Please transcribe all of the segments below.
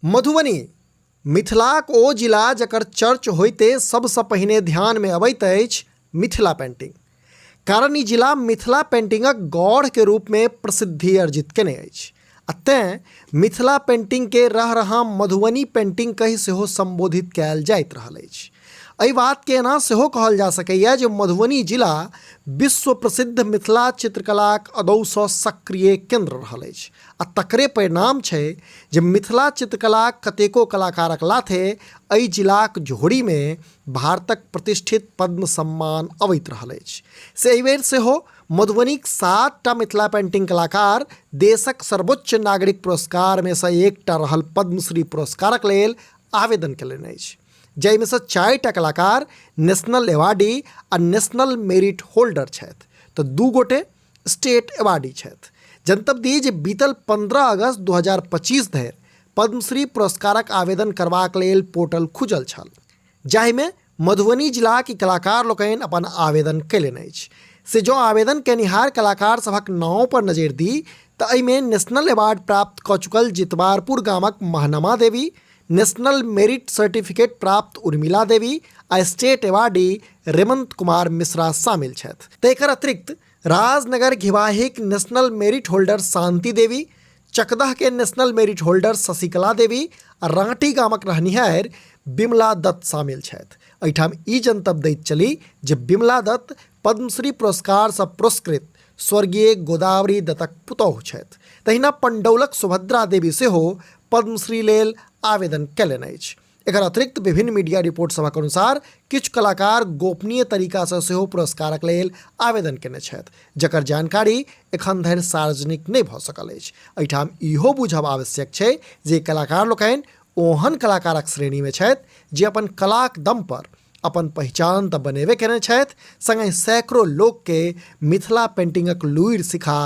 मधुबनी मिथिलाक ओ जिला जकर चर्च होइते सबसँ पहिने ध्यानमे अबैत अछि मिथिला पेन्टिंग। कारण ई जिला मिथिला पेन्टिंगक गढ़के रूपमे प्रसिद्धि अर्जित केने अछि आ तेँ मिथिला पेन्टिंगके रह रहा मधुबनी पेन्टिंग कहि सेहो सम्बोधित कयल जाइत रहल अछि। एहि बातके एना सेहो कहल जा सकैए जे मधुबनी जिला विश्व प्रसिद्ध मिथिला चित्रकलाक अदौसँ सक्रिय केन्द्र रहल अछि आ तकरे परिणाम छै जे मिथिला चित्रकलाक कतेको कलाकारक लाथे एहि जिलाक झोरीमे भारतक प्रतिष्ठित पद्म सम्मान अबैत रहल अछि। से एहिबेर सेहो मधुबनीक 7टा मिथिला पेंटिंग कलाकार देशक सर्वोच्च नागरिक पुरस्कारमे सँ एकटा रहल पद्मश्री पुरस्कारक लेल आवेदन केलनि अछि, जाहिमे सँ 4टा कलाकार नेशनल अवार्डी आ नेशनल मेरिट होल्डर छथि तऽ 2 गोटे स्टेट अवार्डी छथि। जनतब दी जे बीतल 15 अगस्त 2025 धरि पद्मश्री पुरस्कारक आवेदन करबाक लेल पोर्टल खुजल छल, जाहिमे मधुबनी जिलाक ई कलाकार लोकनि अपन आवेदन कयलनि अछि। से जँ आवेदन कयनिहार कलाकार सभक नाँव पर नजरि दी तऽ एहिमे नेशनल अवार्ड प्राप्त कऽ चुकल जितवारपुर गामक महनमा देवी, नेशनल मेरिट सर्टिफिकेट प्राप्त उर्मिला देवी आ स्टेट अवार्डी रेमंत कुमार मिश्रा शामिल छथि। तऽ एकर अतिरिक्त Rajnagar घिवाहीक national merit holder Shanti Devi, Chakdah के national merit holder Shashikala Devi आ राँटी गामक रहनिहार बिमला दत्त शामिल छथि। एहिठाम ई जनतब दैत चली जे बिमला दत्त पद्मश्री पुरस्कारसँ पुरस्कृत स्वर्गीय गोदावरी दत्तक पुतोहु छथि। तहिना पंडौलक सुभद्रा देवी सेहो पद्मश्री लेल आवेदन कयलनि अछि। एकर अतिरिक्त विभिन्न मीडिया रिपोर्ट सभक अनुसार किछु कलाकार गोपनीय तरीकासँ सेहो पुरस्कारक लेल आवेदन केने छथि, जकर जानकारी एखन धरि सार्वजनिक नहि भऽ सकल अछि। एहिठाम इहो बुझब आवश्यक छै जे कलाकार लोकनि ओहन कलाकारक श्रेणीमे छथि जे अपन कलाक दम पर अपन पहिचान तऽ बनेबे केने छथि, संगहि सैकड़ों लोकके मिथिला पेंटिंगक लुरि सिखा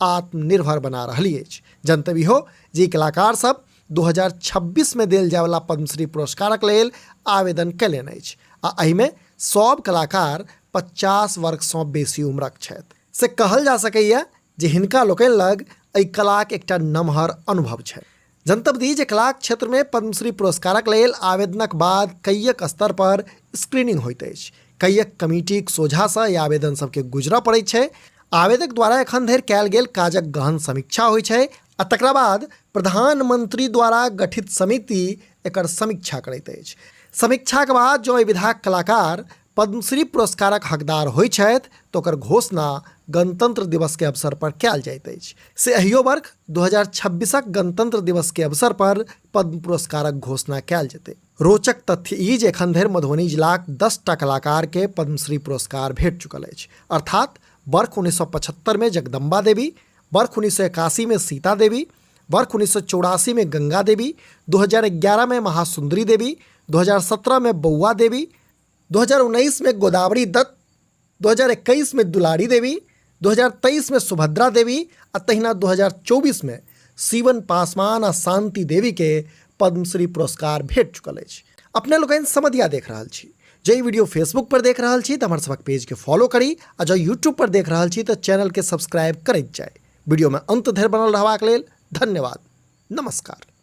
आत्मनिर्भर बना रहली अछि। जनतब इहो जे ई कलाकार सब 2026 में देल जायवला पद्मश्री पुरस्कारक लेल आवेदन कयलनि अछि आ एहिमे सब कलाकार 50 वर्षसँ बेसी उम्रक छथि। से कहल जा सकैए जे हिनका लोकनि लग एहि कलाक एकटा नमहर अनुभव छनि। जनतब दी जे कलाक क्षेत्रमे पद्मश्री पुरस्कारक लेल आवेदनक बाद कईयक स्तर पर स्क्रीनिंग होइत अछि। कईयक कमिटीक सोझासँ एहि आवेदन सबके गुजरऽ पड़ैत छै। आवेदक द्वारा एखन धरि कयल गेल काजक गहन समीक्षा होइत छै आ तकरा बाद प्रधानमंत्री द्वारा गठित समिति एकर समीक्षा करैत अछि। समीक्षाक बाद जँ एहि विधाक कलाकार पद्मश्री पुरस्कारक हकदार होइत छथि तऽ ओकर घोषणा गणतंत्र दिवस के अवसर पर कयल जाइत अछि। से एहियो वर्ष 2026 गणतंत्र दिवस के अवसर पर पद्म पुरस्कारक घोषणा कयल जेतै। रोचक तथ्य ई जे एखन धरि मधुबनी जिलाक 10टा कलाकार के पद्मश्री पुरस्कार भेट चुकल अछि। अर्थात वर्ष 1975 में जगदम्बा देवी, वर्ष 1981 में सीता देवी, वर्ष 1984 में गंगा देवी, 2011 में महासुंदरी देवी, 2017 में बउआ देवी, 2019 में गोदावरी दत्त, 2021 में दुलारी देवी, 2023 में सुभद्रा देवी आ तहिना 2024 में सीवन पासवान आ शांति देवी के पद्मश्री पुरस्कार भेट चुकल अछि। अपने लोकनि समदिया देख रहल छी। जे ई वीडियो फेसबुक पर देख रहल छी तऽ हमर सभक पेज के फॉलो करी आ जँ यूट्यूब पर देख रहल छी तऽ चैनल के सब्सक्राइब करैत जाय। वीडियो में अंत धरि बनल रहबाक लेल धन्यवाद। नमस्कार।